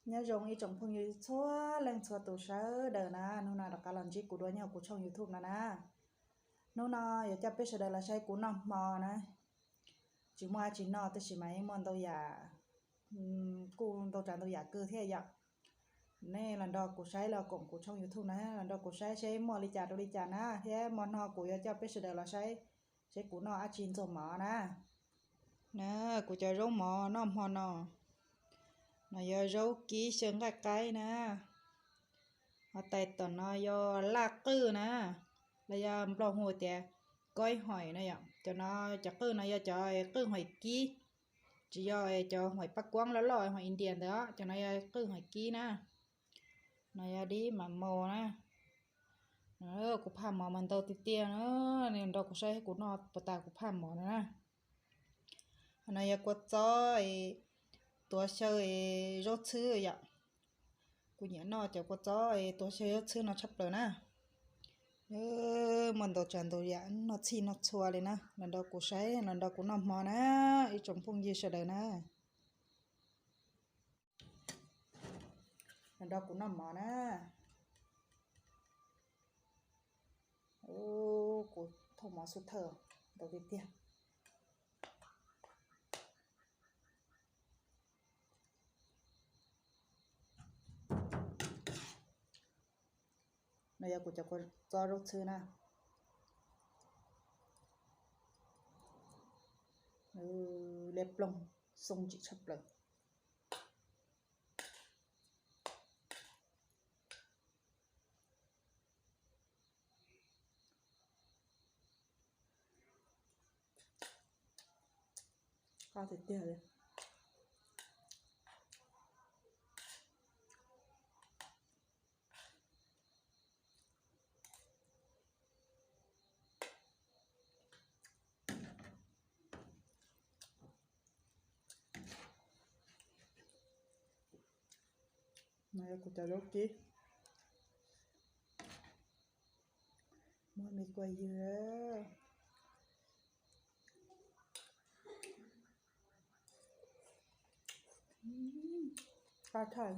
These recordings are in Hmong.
Nyob zoo ib tsoom phooj ywg txhua leej txhua tus sawv daws na, hnub no rov qab los ntsib kuv dua nyob kuv tshooj YouTube no na. Hnub no yuav coj peb sawv daws los saib kuv noj hmo na. Tsis muaj dab tsi noj tab sis mas yeej muaj ntau yam, kuj ntau tsav ntau yam kawg thiab yom. Nej los nrog kuv saib los koom kuv tshooj YouTube na, los nrog kuv saib seb muaj li cas rau li cas na, thiab hmo no kuv yuav coj peb sawv daws los saib seb kuv noj dab tsi ntxuag mov na. Na, kuv cov zaub mov noj hmo no, no yog zaub kib xyaw nqaij qaib na. Ho tais tom no yog laj qwj na, los yog nplog hu tias koib hoim na yom. Cov no, cov qwj no yog cov qwj hoim kib, tsis yog cov hoim paj kuab loj loj hoim India ntawd os, cov no yog qwj hoim kib na. No yog dib mam maus na. Kuv phaj mov mas ntau tiag tiag na, nrog kuv saib kuv noj puas tas kuv phaj mov no na. No yog kua txob tuav xyaw zaub txhwb yom. Kuv nyiam noj cov kua txob tuav xyaw zaub txhwb no tshaj plaws na. Muaj ntau tsav ntau yam noj txhij noj txhua li na, los nrog kuv saib los nrog kuv noj hmo na, ib tsoom phooj ywg sawv daws na. Los nrog kuv noj mov na. Kuv thauj mov xub thawj ntau tiag tiag. No yog kuv cov kua txob zaub txhwb na. Liab ploog xoo ntsim tshaj plaws. Qab tiag tiag li. No yog kuv cov zaub kib. Muaj me kua ywg. Qab thaj.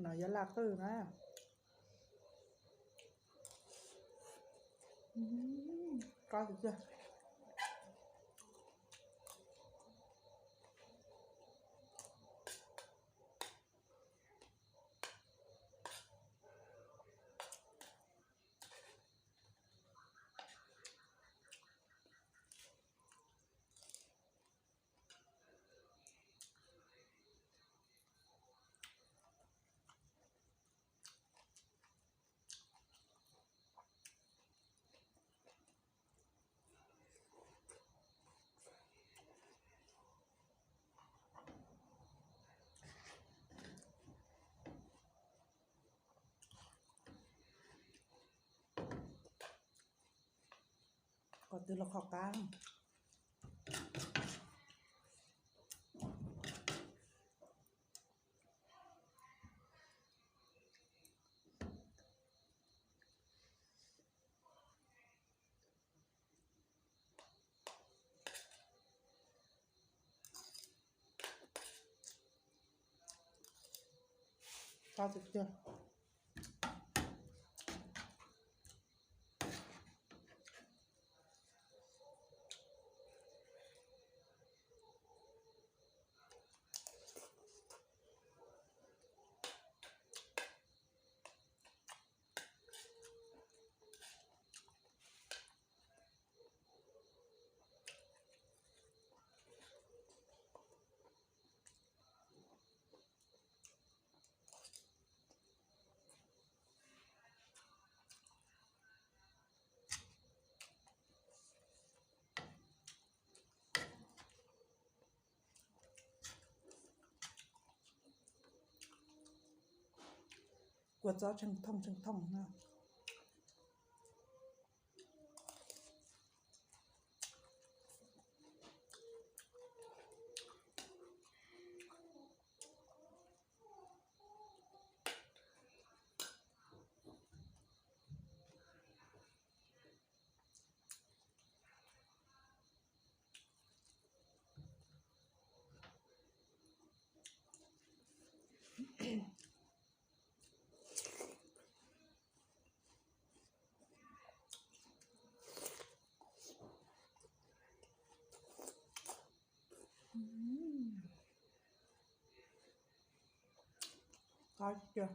No yog laj qwj na. Qab tiag tiag. Qhov twg los qhov qab. Qab tiag tiag. Kua txob tsheej thooj tsheej thooj na. Qab tiag.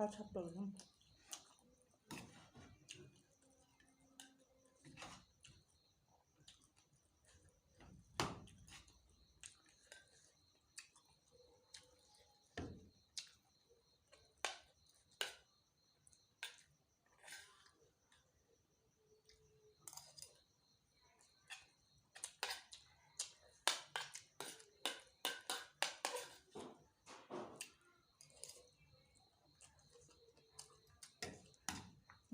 Qab tshaj plaws.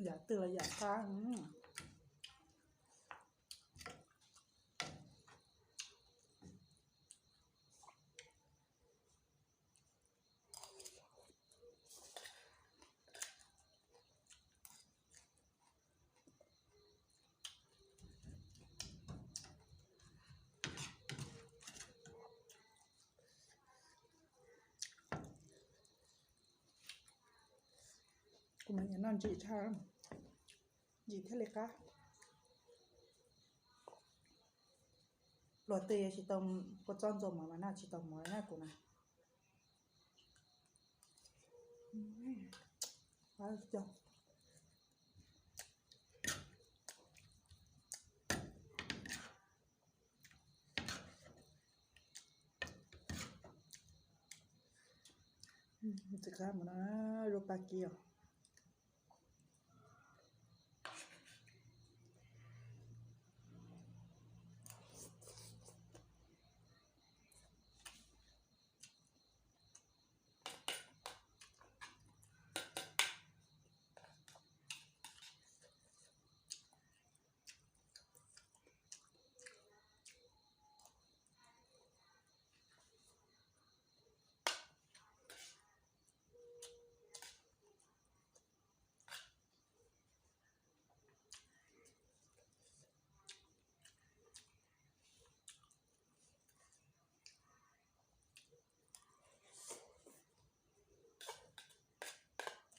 Yam twg los yam qab. Kuv mas nyiam noj ntsim tshaj, ntsim thiaj li qab. Luag tej tsis tau kua txob ntxuag mov mas noj tsis tau mov na kuv na. Txiv qab mus no, zuaj paj kib os.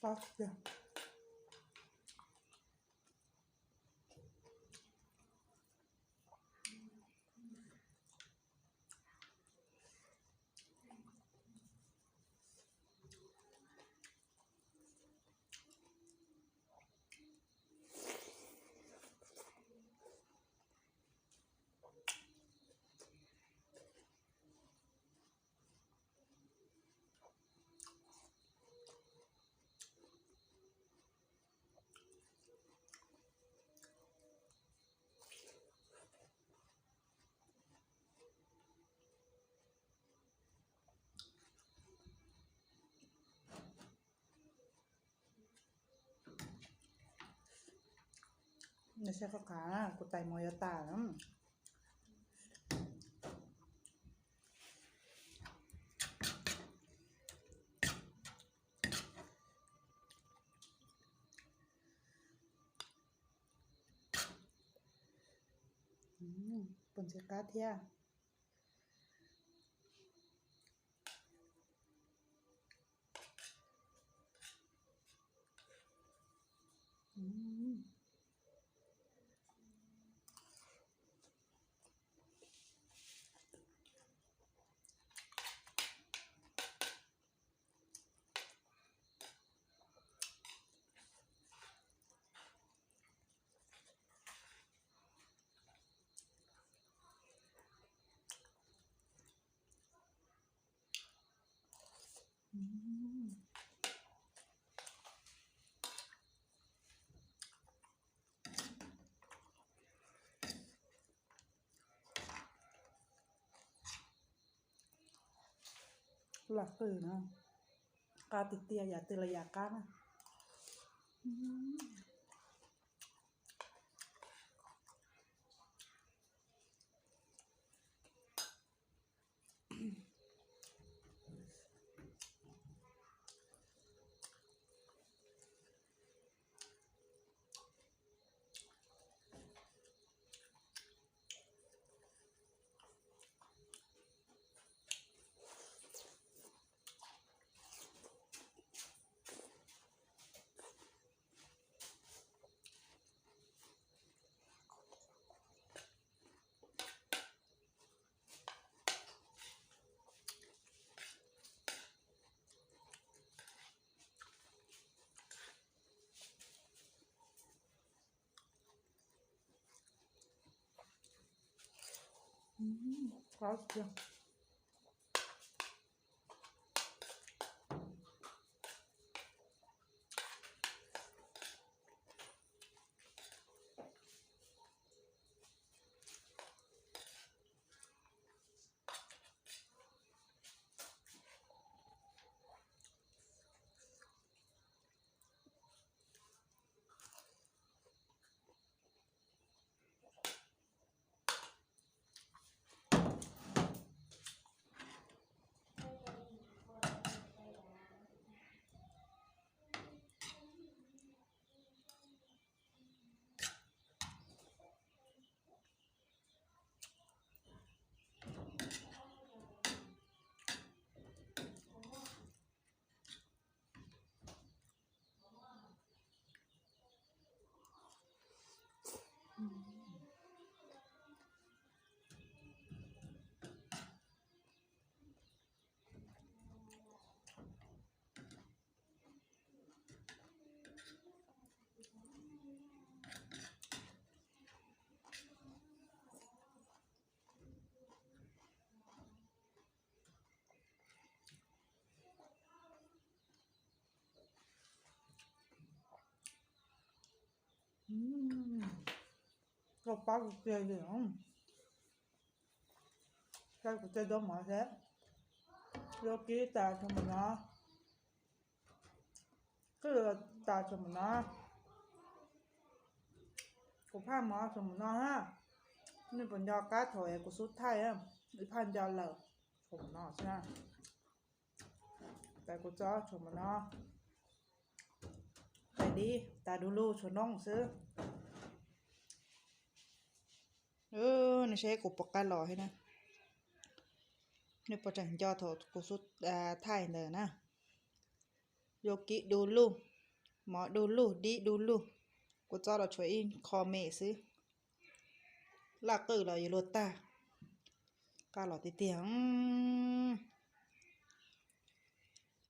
Qab tiag. Nws saib qab qab, kuv tais mov yuav tas. Pom ntxim qab thiab. Lam qwj na, qab tiag tiag, yam twg los yam qab na. Qab tiag. Koj pab kuv kiag li. Saib kuv tej zaub mov seb, yuav kib tas tshuav mus no, kib tas tshuav mus no, kuv phaj mov tshuav mus no hab. Nej puas nco qab thaum es kuv xub thaij, ib phaj nco lawm, tshuav mus no xwb na. Tais kuv txob tshuav mus no, tais dib tas du lug tshuav noob xwb. Nej saib kuv puas qab los thiab na. Nej puas tseem nco thaum kuv xub thaij ntawd na. Yuav kib du lug, mov du lug, dib du lug. Kuv txob los tshuav ib qho me xwb. Laj qwj los yuav luag tag. Qab los tiag tiag.